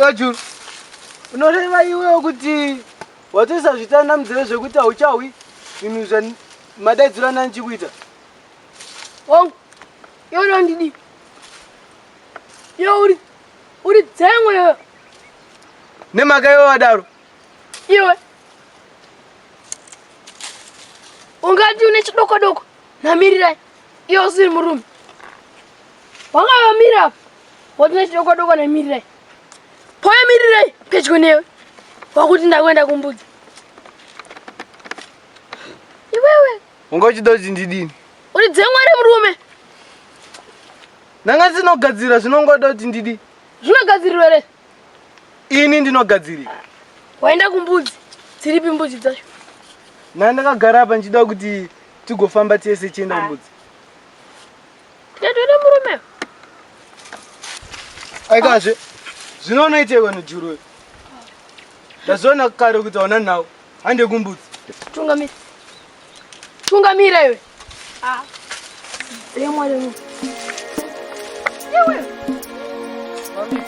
Kajuru, unoreva iwewo kuti watoisa zvitanda munzeve zvekuti hauchahwi zvinhu zvamadaidziro anani chikuita? Wangu, iwe unondidii? Iwe uri uri dzengwe iwe. Nemhaka iwe wadaro. Iwe ungati une chidokodoko namirirai iwe usiri murume. Wanga wamira apa wati une chidokodoko namirirai. Poya mirirai pedyo newe wakuti ndakuenda kumbudzi. Iwewe Wanga uchida kuti ndidini? Uri dzengwa remurume. Ndanga ndinogadzira zvinongoda kuti ndidi. Zvinogadzirirwa here? Ini ndinogadzirira. Waenda kumbudzi. Dziripi mbudzi dzacho? Na ndakagara apa ndichida kuti tigofamba tese tichienda kumbudzi. Tinotoenda murume. Aikazve. Zvino unoiteiko nejuru? Ndazviona kare kuti hauna nhau. Hande kumbudzi. Tungamira. Tungamira iwe. Ah. Demwa lemu. Iwe. Mami.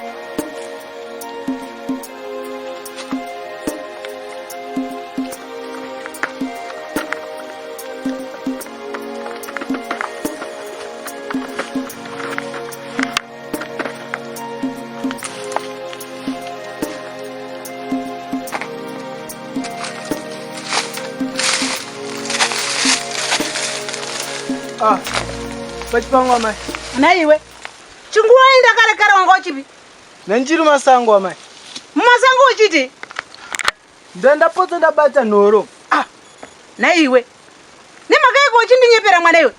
Ah, pachipangu amai. Nhai iwe. Chinguva inda kare kare wanga uchipi? Ndanjiri masango amai. Mumasango uchiti? Ndandapotsa ndabata nhoro. Ah, nhai iwe. Nemhaka yeko uchindinyepera mwana iwe.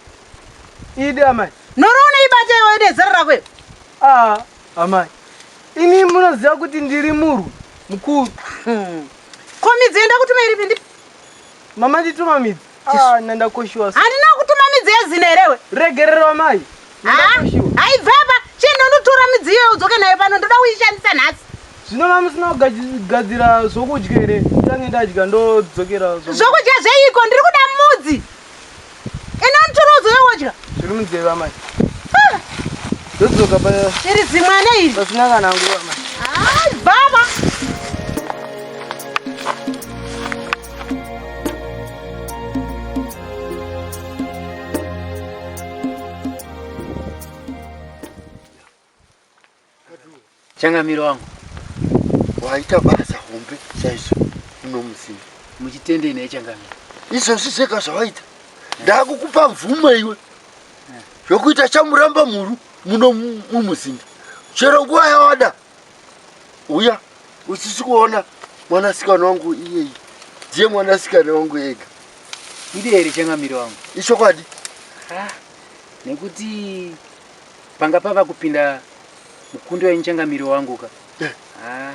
Idi amai. Nhoro unoibata iwe nezera rako iwe. Ah, amai. Ini munoziva kuti ndiri murwi mukuru. Ko midzi yandakutuma iripi ndipi? Mama ndituma midzi. Ah, nandakoshiwa. Handina kutuma midzi yezina here iwe? Regererwa mai. Nandakoshiwa. Haibva apa, chienda undotora midzi iyoyo udzoke nayo pano ndoda kuishandisa nhasi. Zvino mamusina kugadzira zvokudya here? Tange ndadya ndodzokera. Zvokudya zveiko? Ndiri kuda mudzi. Enda unditora udzoke wodya. Zviri munzeve amai. Ah! Ndodzoka pa Iri zimwana iri. Pasina kana nguva amai. Hayi baba. Changamire wangu. Waita basa hombe chaizvo muno muzinda. Muchitendei naye changamire. Izvozvi zvega zvawaita. Ndakukupa mvumo iwe. Yokuita chamuramba muru muno mumuzinda. Chero nguva yawada. Uya usisi kuona mwanasikana wangu iyeyi. Ndiye mwanasikana wangu ega. Ide here changamire wangu? Ichokwadi. Ah, nekuti panga pava kupinda mukundo wenyu changamire wangu ka eh. ah,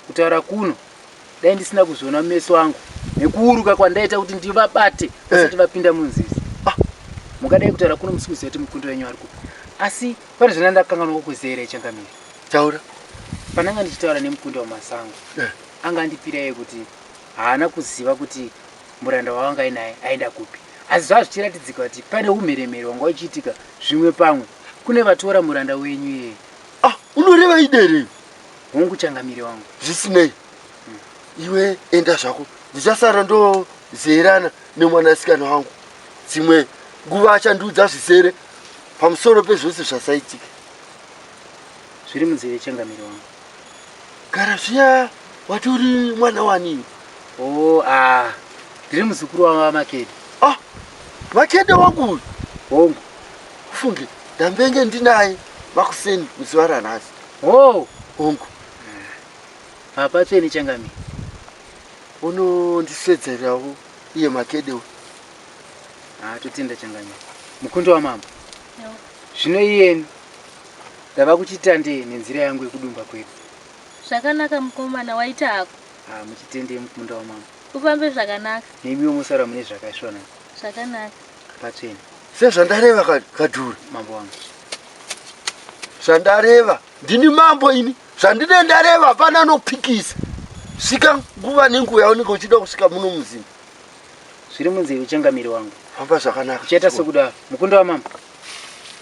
kutaura kuno dai ndisina kuzviona mumeso angu nekuuruka kwandaita kuti ndivabate eh. vasati vapinda munzizi ah. mukadai kutaura kuno musi kuziva kuti mukundo wenyu ari kupi asi pane zvana ndakanganwa kukuziva here changamire taura pananga ndichitaura nemukundo wamasango eh. anga andipiraiye kuti haana kuziva kuti muranda wawanga ainaye aenda kupi asi zvava zvichiratidzika kuti pane umheremhere wanga uchiitika zvimwe pamwe kune vatora muranda wenyu iyeye ah unoreva idere hongu changamire wangu zvisinei hmm. iwe enda zvako ndichasara ndozerana nemwanasikana wangu dzimwe nguva achandiudza zvizere pamusoro pezvose zvasaitika zviri munzeve changamire wangu Gara zviya wati uri mwana wani? Oh, ah. Ndiri muzukuru wa Makede. Ah, Makede wangu uyu? Hongu. Ufunge, ndambenge ndinaye makuseni muzuva ranhasi. Oh. Hongu. Papa tsvene changamire. Unondiswedzerawo iye Makede uyu. Ah, totenda changamire. Mukundo wa mambo. Zvino iyeni Ndava kuchitande nenzira yangu yekudumba kwedu. Zvakanaka mukomana waita hako. Ah, muchitende mukunda wamambo. Ufambe zvakanaka. Nemiwo musara mune zvakaisvonaka. Zvakanaka. Patsvene. Sezvandareva Kadhura. Mambo wangu. Zvandareva ndini mambo ini zvandine ndareva hapana anopikisa. Svika nguva nenguva yaunenge uchida kusvika muno muzinda. Zviri munzeve changamire wangu. Famba zvakanaka. Uchaita sekudaro. Mukunda wamambo.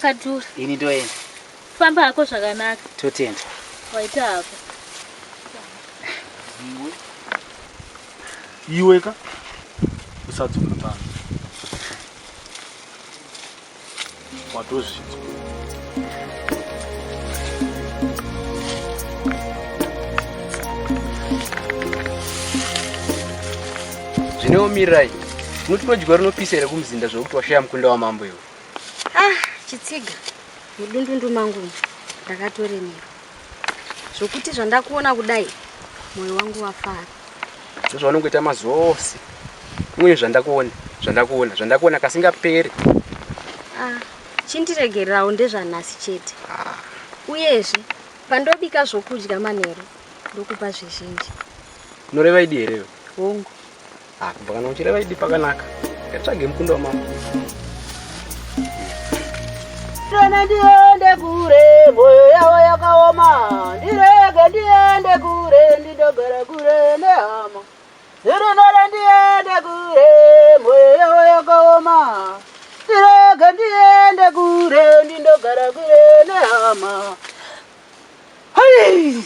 Kadhura. Ini ndoenda. Famba hako zvakanaka. Totenda. Waita hako. Iwe iwe ka usadzoka pano watozvinzwa. Zvineomirirai unoti unodyiwa rinopisa here kumuzinda zvokuti washaya mukunda wamambo iwe? Ah, chitsiga mudundundu mangu ndakatoremerwa zvokuti zvandakuona kudai mwoyo wangu wafara. Ndozvaunongoita mazuva ose umweni zvandakuona zvandakuona zvandakuona kasingaperi. Ah, chindiregererawo ndezvanhasi chete. Uyezve pandobika zvokudya manheru ndokupa zvizhinji. Unoreva idi here iwe? Hongu. Ah, kubva kana uchireva idi pakanaka. Ngatsvage mukunda wamambo. Ndona ndiende kure, moyo yavo yakaoma. Ndirege ndiende kure, ndindogara kure nehama. Ndinora ndiende kure, moyo yavo yakaoma. Ndirege ndiende kure, ndindogara kure nehama. Hai!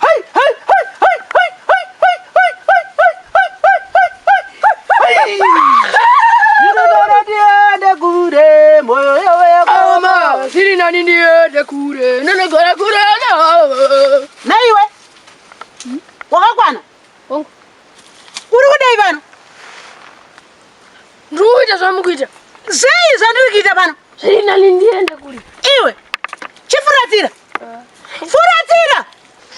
Hai, hai, hai, hai, hai, hai, hai, hai, hai, hai, hai, hai, hai, hai, hai. Ndinora ndiende kure, moyo yavo yakaoma. Zviri nani ndiende kure, ndinogara kure nehama. Naiwe wakakwana? Hongu. Uri kudei pano? Ndiri kuita zvamukuita. Zvei zvandiri kuita pano? Zviri nani ndiende kure. Iwe chifuratira, furatira,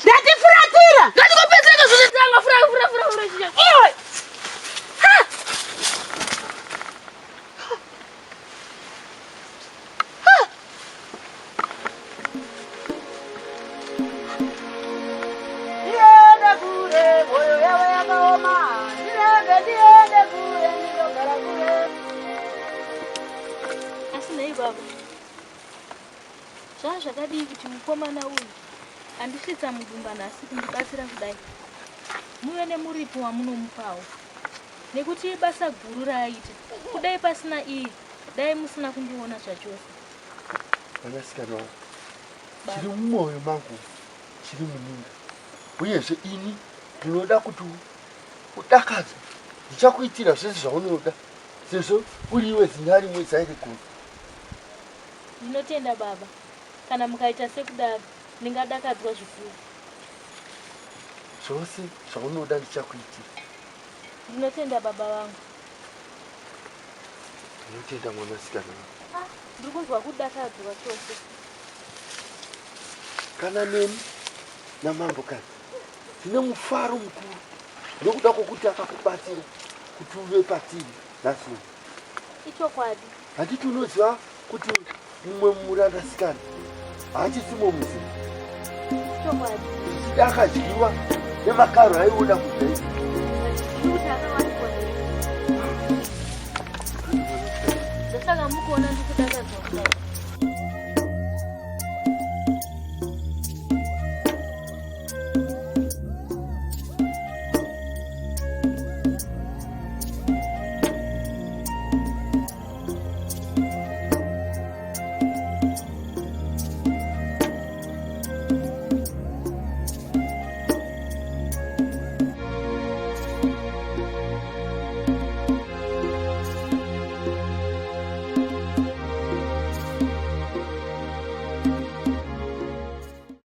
ndati furatira. Ngatikopedzeka zvototanga fura fura fura fura. Iwe Ha! Ha! Ndiende kure, moyo yavo yakaoma. Ndirege ndiende kure, ndinogara kure. Asi nhai baba, zvaa zvakadii kuti mukomana uyu andisvitsa mudumba nhasi kundibatsira kudai muve nemuripo wamunomupawo nekuti ibasa guru raaita kudai pasina iye dai musina kundiona zvachose. Mwanasikana wangu, chiri mumwoyo mangu chiri muninga, uyezve ini ndinoda kuti udakadzwe. Ndichakuitira zvese zvaunoda sezvo uri iwe zinya rimwe zai reguru. Ndinotenda baba, kana mukaita sekudaro ndingadakadzwa zvikuru. Zvose zvaunoda ndichakuitira. Ndinotenda baba vangu. Ndinotenda mwanasikana wangu. Ah, ndiri kunzwa kudakadzwa chose. Kana neni namambokadzi tine mufaro mukuru nokuda kwokuti akakubatsira kuti uve patiri nhasi uno. Ichokwadi. Handiti unoziva kuti mumwe murandasikana haachisimo muzimu? Ichokwadi. Zvichida akadyiwa nemakaro aiona kudya izvi. Handizivi kuti akawanikwa nei. Ndosaka mukuona ndikudakadzwa kudai.